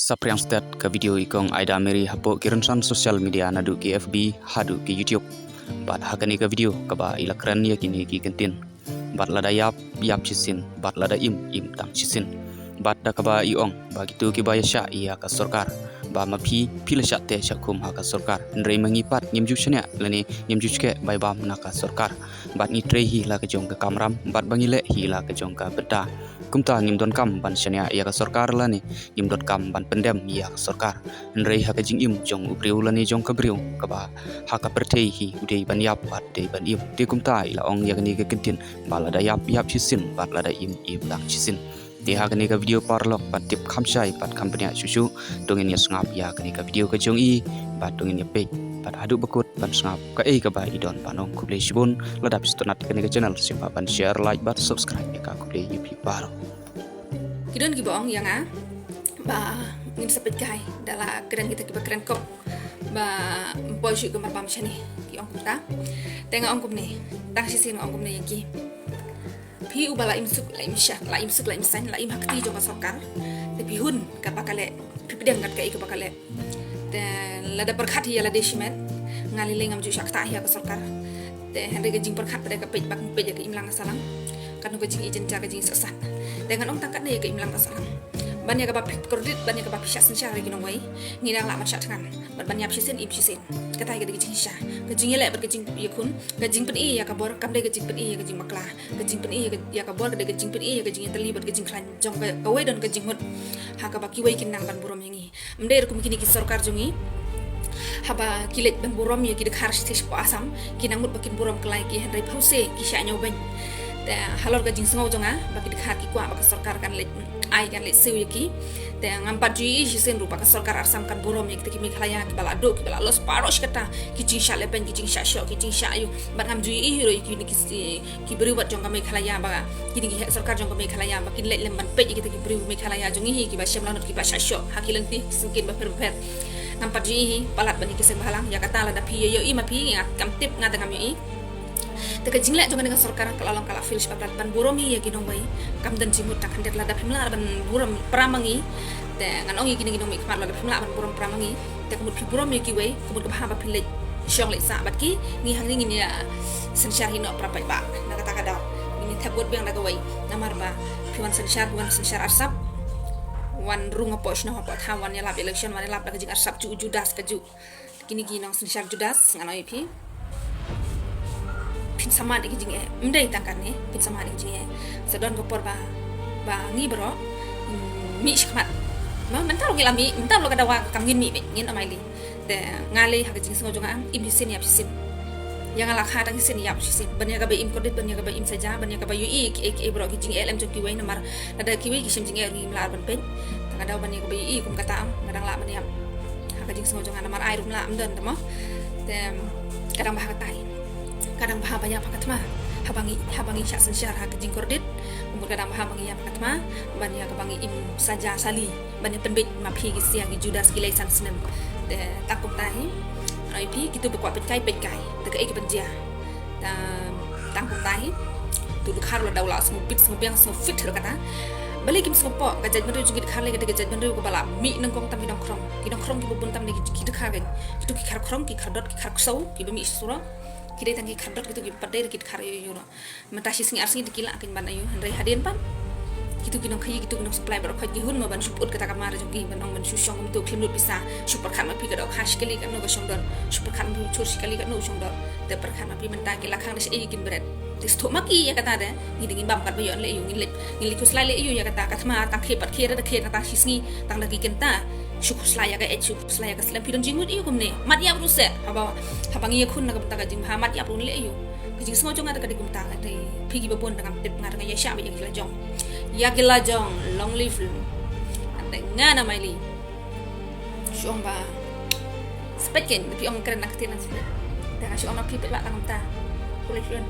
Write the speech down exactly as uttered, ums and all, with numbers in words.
Sapriang stet ka video i kong Aida Mary hapoh ki rynsan social media naduh ki F B haduh ki YouTube. Bad ha kane ka video kaba i la kren ïa kine ki kyntien. Bad lada ïap, ïap shisien, bad lada im, im tang shisien. Bad da kaba i ong ba kito kiba ïa shah ïa ka sorkar, ba ma phi, phi la shah teh shah khum ha ka sorkar. Hynrei ma ngi pat ngim ju shaniah lane ngim ju shkeh bai bam na ka sorkar. Bad ngi trei hi la ka jong ka kamram, bad ba ngi leh hi la ka jong ka bynta. Kumta ngim donkam ban shaniah ïa ka sorkar lane ngim donkam ban pyndem ïa ka sorkar. Hynrei ha ka jingim jong u briew lane jong ka briew kaba ha ka pyrthei hi u dei ban ïap bad dei ban im. Te kumta i la ong ïa kane ka kyntien ba lada ïap, ïap shisien, bad lada im, im tang shisien. Te ha kane ka video paralok ban tip kham shai bad kham bniah shuh shuh, to ngin ïa sngap ïa kane ka video ka jong i, bad to ngin ïa peit bad haduh ba kut ban sngap kaei kaba i don ban ong. Khublei shibun. Lada phi sngewtynnat ïa kane ka channel, sngewbha ban share, like bad subscribe ïa ka. Khublei ïa phi baroh. Ki don kiba ong ïa nga ba ngin sa peit kai da la kren kita kiba kren kop ba ym poi shuh ka marbam shane, ki ong kumta. Te nga ong kumne, tang shisien nga ong kumne ïa ki. Phi uba la im suk, la im shah, la im suk, la im saiñ, la im ha kti jong ka sorkar. Te phi hun kaba ka leh, phi pdiang kat kaei kaba ka leh. Te lada pyrkhat hi ïa lade shimet, nga lei lei ngam ju shah ktah hi ïa ka sorkar. Te hynrei ka jingpyrkhat pat ka peit, ba peit ïa ka imlang ka sahlang. Katno ka jingïeit jynjar, ka jingïeit sahsat. Te ngan ong tang katne ïa ka imlang ka sahlang. Ban ïa kaba phi kordit, ban ïa kaba phi shah synshar ïa ki nongwei, ngi dang lah ban shah thngan. Bad ban ïap shisien, im shisien. Kata hi ka dei ka jingshisha. Ka jingïaleh bad ka jingïakhun, ka jingpyni ïa ka bor kam dei ka jingpyni ïa ka jingmakla. Ka jingpyni ïa ka, ïa ka bor ka dei ka jingpyni ïa ka jingïatylli bad ka jingkhlaiñ jong ka, kawei don ka jingmut ha kaba kiwei kin nang ban burom ïa ngi. Ym dei ruh kum kine ki sorkar jong ngi, haba ki leit ban burom ïa ki dkhar shatei shapoh Assam, ki nang mut ba kin burom kylla ïa ki, hynrei phewse ki shah ñiewbeiñ. Te halor ka jingsngew jong nga ba ki dkhar ki kwah ba ka sorkar kan leit ai, kan leit siew ïa ki. Te ngam pat ju ïohi shisien ruh ba ka sorkar Assam kan burom ïa kita ki Meghalaya kiba la duh, kiba la loss baroh shi katta, ki jingshah lehbeiñ, ki jingshah shoh, ki jingshah ïuh. Bad ngam ju ïohi ruh ïa kine ki, ki briew bad jong ka Meghalaya ba, kine ki heh sorkar jong ka Meghalaya ba kin leit lem ban peit ïa kita ki briew Meghalaya jong ngi hi kiba shem lanot, kiba shah shoh ha ki lynti syngkien bapher bapher. Ngam pat ju ïohi hi, palat ban ïa ki seng bhalang. Ïa kata lada phi ïohi ma phi, nga kam tip, nga te ngam ïohi. Te ka jingleh jong kane ka sorkar ka la long ka la fail shaphang ban burom ïa ki nongwei. Kam don jingmut tang khyndiat. Lada phim lah ban burom para ma ngi, te ngan ong ïa kine ki nongmihkhmat, lada phim lah ban burom para ma ngi, te ka mut phi burom ïa kiwei, ka mut ka bha ba phi leit shong leit sah bad ki. Ngi hangne ngin ïa synshar hi noh para paidbah na kata ka daw. Ngin ïa thep vote biang da kawei. Namar ba phi wan synshar, phi wan synshar arsap, wan rung hapoh shnong hapoh thaw, wan ïalap election, wan ïalap da ka jingarsap, ju, judas ka ju. Kine ki nongsynshar judas, ngan ong ïa phi, phin sa mad ïa ki jingeh. Ym dei tang kane, phin sa mad ïa ki jingeh. Sa don ka por ba, ba ngi baroh, mm, mih shakhmat. Ma, mynta ruh ngi la mih, mynta ruh ka dawa kam ngin mih beit, ngin ym ailad. Te nga lei ha ka jingsngew jong nga, im shisien ïap shisien. Ïa nga la kha tang shisien ïap shisien. Ban ïa kaba im kordit, ban ïa kaba im saja, ban ïa kaba ïohi kiei kiei baroh ki jingeh lem jong kiwei, namar lada kiwei ki shem jingeh ruh ngim lah ban peit. Tang ka daw ban ïa kaba ïohi kum kata, nga dang lah ban ïap. Ha ka jingsngew jong nga, namar ai ruh ym lah, ym don te mo. Te ka dang bha katai. Ka dang bha ba ïap ha ka thma. Haba ngi, haba ngi shah synshar ha ka jingkordit, kumta ka dang bha ba ngi ïap ha ka thma ban ïa kaba ngi im saja sali. Ban ïa pynbeit ma phi ki sia ki judas ki lei san snem. Te tang kumta hi, ngan ong ïa phi, kito ba kwah peit kai, peit kai. Te kaei kaban jia? Te tang kumta hi. To dkhar la daw la sngewbit sngewbiang sngewfit ruh kata. Balei kim sngewpoh? Ka jaitbynriew jong ki dkhar lei ka dei ka jaitbynriew kaba la mih nyngkong tam ki nongkhrong. Ki nongkhrong kiba bun tam ne ki, ki dkhar, kito ki khar khrong, ki khar dot, ki khar ksew, kiba mih sha surok. Ki dei tang ki khar dot, kito kiba pat dei ruh ki dkhar ïoh ïoh ruh. Mynta shi sngi ar sngi te ki lah kin ban aïu, hynrei hadien pat kito ki nongkhaïi, kito ki nongsupply baroh khoit ki hun mo ban shu put kata ka mar jong ki, ban ong ban shu shong kumto khlem lut pisa. Shu pyrkhat ma phi ka dohkha shi kali katno ka shong dor, shu pyrkhat ma phi u chur shi kali katno u shong dor. Te pyrkhat ma phi mynta ki la khang da shaei kin bret. Te sngewthuh ma ki ïa kata de, ngi dei ngin bam katba ïoh, leh aïu, ngin leit, ngin leit khuslai leh aïu ïa kata, ka thma tang khie pat khie, da khie na tang shi sngi, tang da ki kynta. Shu khuslai ïa ka eit, shu khuslai ïa ka slem, phi don jingmut aïu kumne? Mad ïap ruh seh, haba, haba ngi ïakhun na ka bynta ka jingbha, mad ïap ruh, leh aïu? Ka jingsngew jong nga te ka dei kumta, ka dei phi kiba bun te ngam tip, nga te nga ïaishah beit ïa ki la jong. Ïa ki la jong, long live. Te nga na Maili. Shu ong ba, sa peit kein, phi ong kren na ka ktien na sa peit. Te nga shu ong na phi peit ba tang kumta. Khublei shibun.